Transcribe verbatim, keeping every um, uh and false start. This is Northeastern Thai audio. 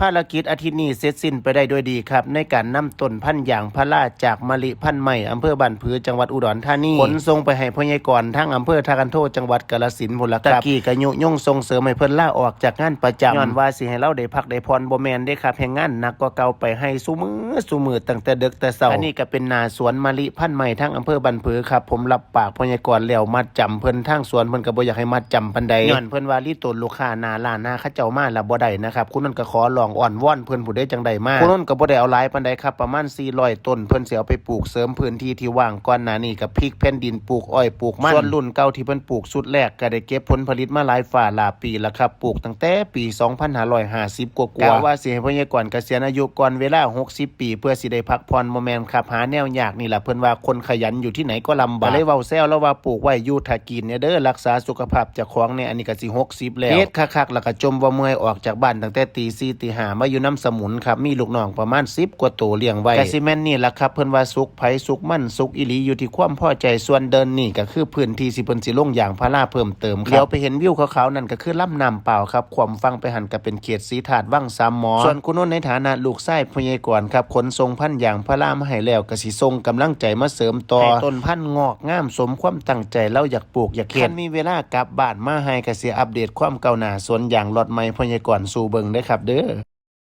ภารกิจอาทิตย์นี้เสร็จสิ้นไปได้ด้วยดีครับ ในการนำต้นพันธุ์ยางพาราจากมะลิพันธุ์ใหม่ อำเภอบ้านผือ จังหวัดอุดรธานี ขนส่งไปให้พ่อใหญ่กรทางอำเภอท่าคันโท จังหวัดกาฬสินธุ์พุ้นล่ะครับ ตะกี้ก็ยุยงส่งเสริมให้เพิ่นลาออกจากงานประจำ ย้อนว่าสิให้ลาวได้พักได้ผ่อน บ่แม่นเด้ครับ แฮ่งงานหนักกว่าเก่า ไปไฮ่ซุมื้อซุมื้อ ตั้งแต่ดึกแต่เช้า อันนี้ก็เป็นหน้าสวนมะลิพันธุ์ใหม่ทางอำเภอบ้านผือครับ ผมรับปากพ่อใหญ่กรแล้ว มัดจำเพิ่น ทางสวนเพิ่นก็บ่อยากให้มัดจำปานใด ย้อนเพิ่นว่าลีตนลูกค้าหน้าร้านหาเขาเจ้ามาแล้วบ่ได้นะครับ คุณนนท์ก็ขอร้องอ้อนวอนเพิ่นผู้ใดจังได้มา คุณนนท์ก็บ่ได้เอาหลายปานใดครับ ประมาณสี่ร้อยต้น เพิ่นสิเอาไปปลูกเสริมพื้นที่ที่ว่าง ก่อนหน้านี้ก็พลิกแผ่นดินปลูกอ้อยปลูกมัน ส่วนรุ่นเก่าที่เพิ่นปลูกชุดแรกก็ได้เก็บผลผลิตมาหลายฟ้าหลายปีแล้วครับ ปลูกตั้งแต่ปีสองพันห้าร้อยห้าสิบกว่าๆ กะว่าสิให้พ่อใหญ่กรเกษียณอายุก่อนเวลาหกสิบปี เพื่อสิได้พักผ่อน บ่แม่นครับ หาแนวยากนี่ล่ะ เพิ่นว่าคนขยันอยู่ที่ไหนก็ลำบาก ก็เลยเว้าแซวแล้วว่าปลูกไว้อยู่ถ้ากินเนี่ยเด้อ รักษาสุขภาพเจ้าของเนี่ย อันนี้ก็สิหกสิบแล้ว เฮ็ดคักๆ แล้วก็จมบ่เมื่อย ออกจากบ้านตั้งแต่ตีสี่ตีห้า มาอยู่นำสมุนครับ มีลูกน้องประมาณสิบกว่าโตเลี้ยงไว้ ก็สิแม่นนี่ล่ะครับ เพิ่นว่าสุกไผสุกมัน สุกอีหลีอยู่ที่ความพอใจ ส่วนเดินนี่ก็คือพื้นที่สิเพิ่นสิลงยางพาราเพิ่มเติมครับ เดี๋ยวไปเห็นวิวขาวๆ นั่นก็คือลำน้ำเปล่าครับ ขวมฝั่งไปหันก็เป็นเขตสีธาตุวังสามหมอ ส่วนคุณนนท์ในฐานะลูกชายพ่อใหญ่กรครับ ขนส่งพันธุ์ยางพารามาให้แล้ว ก็สิส่งกำลังใจมาเสริมต่อ ให้ต้นพันธุ์งอกงามสมความตั้งใจ ลาวอยากปลูกอยากเฮ็ด คันมีเวลากลับบ้านมาไฮ่ ก็สิอัปเดตความก้าวหน้าสวนยางล็อตใหม่พ่อใหญ่กรสู่เบิ่งเด้อครับเด้อ